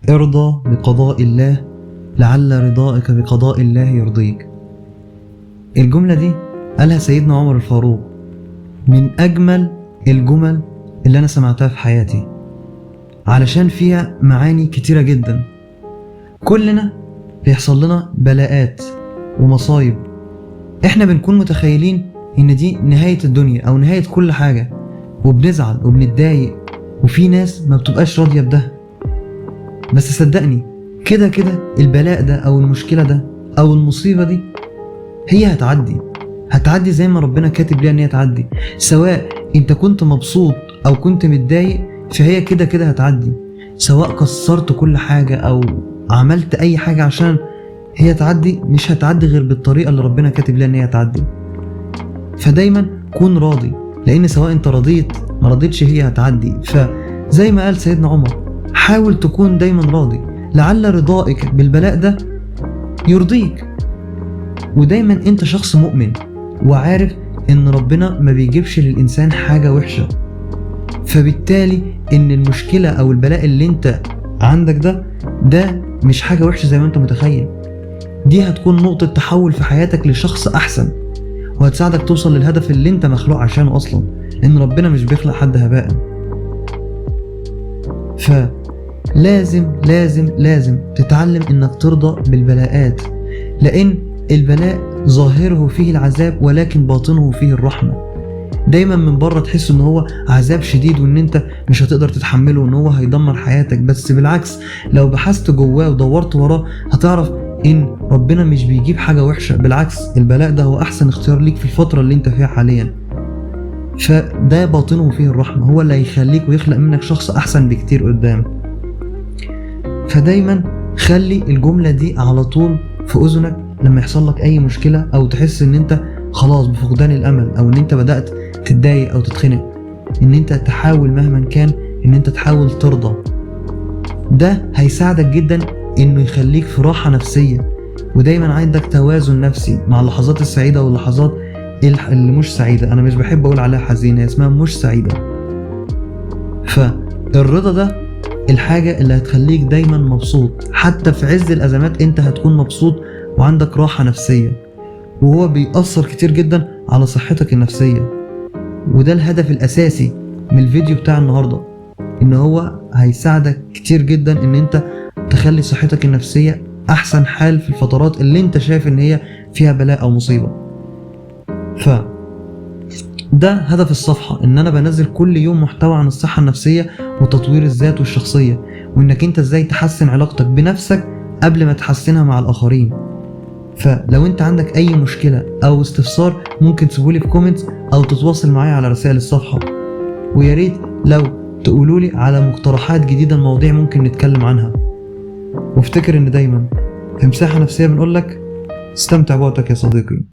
ارضى بقضاء الله لعل رضاك بقضاء الله يرضيك. الجملة دي قالها سيدنا عمر الفاروق، من أجمل الجمل اللي أنا سمعتها في حياتي، علشان فيها معاني كتيرة جدا. كلنا بيحصل لنا بلاءات ومصايب، احنا بنكون متخيلين ان دي نهاية الدنيا او نهاية كل حاجة، وبنزعل وبنتضايق، وفي ناس ما بتبقاش راضية بده. بس صدقني كده كده البلاء ده او المشكلة ده او المصيبة دي هي هتعدي، هتعدي زي ما ربنا كاتب ليها ان هي تعدي. سواء انت كنت مبسوط او كنت متضايق فهي كده كده هتعدي، سواء كسرت كل حاجة او عملت اي حاجة عشان هي تعدي، مش هتعدي غير بالطريقة اللي ربنا كاتب لها ان هي تعدي. فدايما كون راضي، لان سواء انت رضيت ما رضيتش هي هتعدي. فزي ما قال سيدنا عمر، حاول تكون دايما راضي لعل رضائك بالبلاء ده يرضيك. ودايما انت شخص مؤمن وعارف ان ربنا ما بيجيبش للانسان حاجة وحشة، فبالتالي ان المشكلة او البلاء اللي انت عندك ده مش حاجة وحشة زي ما انت متخيل. دي هتكون نقطة تحول في حياتك لشخص احسن، وهتساعدك توصل للهدف اللي انت مخلوق عشانه اصلا، لان ربنا مش بيخلق حد هباء. فلازم لازم لازم تتعلم انك ترضى بالبلاءات، لان البلاء ظاهره فيه العذاب ولكن باطنه فيه الرحمة. دايما من بره تحس ان هو عذاب شديد وان انت مش هتقدر تتحمله وان هو هيدمر حياتك، بس بالعكس لو بحثت جواه ودورت وراه هتعرف ان ربنا مش بيجيب حاجة وحشة، بالعكس البلاء ده هو احسن اختيار ليك في الفترة اللي انت فيها حاليا. فده باطنه فيه الرحمة، هو اللي هيخليك ويخلق منك شخص احسن بكتير قدام. فدايما خلي الجملة دي على طول في اذنك لما يحصل لك اي مشكلة او تحس ان انت خلاص بفقدان الامل او ان انت بدأت تتضايق او تتخنق، ان انت تحاول مهما كان ان انت تحاول ترضى. ده هيساعدك جدا انه يخليك في راحة نفسية، ودايما عندك توازن نفسي مع اللحظات السعيدة واللحظات اللي مش سعيدة. انا مش بحب اقول عليها حزينة، هي اسمها مش سعيدة. فالرضا ده الحاجة اللي هتخليك دايما مبسوط، حتى في عز الأزمات انت هتكون مبسوط وعندك راحة نفسية، وهو بيأثر كتير جدا على صحتك النفسية. وده الهدف الأساسي من الفيديو بتاع النهاردة، إن هو هيساعدك كتير جدا إن أنت تخلي صحتك النفسية أحسن حال في الفترات اللي أنت شايف إن هي فيها بلاء أو مصيبة. ف ده هدف الصفحة، إن أنا بنزل كل يوم محتوى عن الصحة النفسية وتطوير الذات والشخصية، وإنك أنت إزاي تحسن علاقتك بنفسك قبل ما تحسنها مع الآخرين. فلو انت عندك اي مشكلة او استفسار ممكن تسيبولي في comments او تتواصل معايا على رسائل الصفحة، ويا ريت لو تقولولي على مقترحات جديدة لمواضيع ممكن نتكلم عنها. وافتكر ان دايما في مساحة نفسية بنقولك استمتع بوقتك يا صديقي.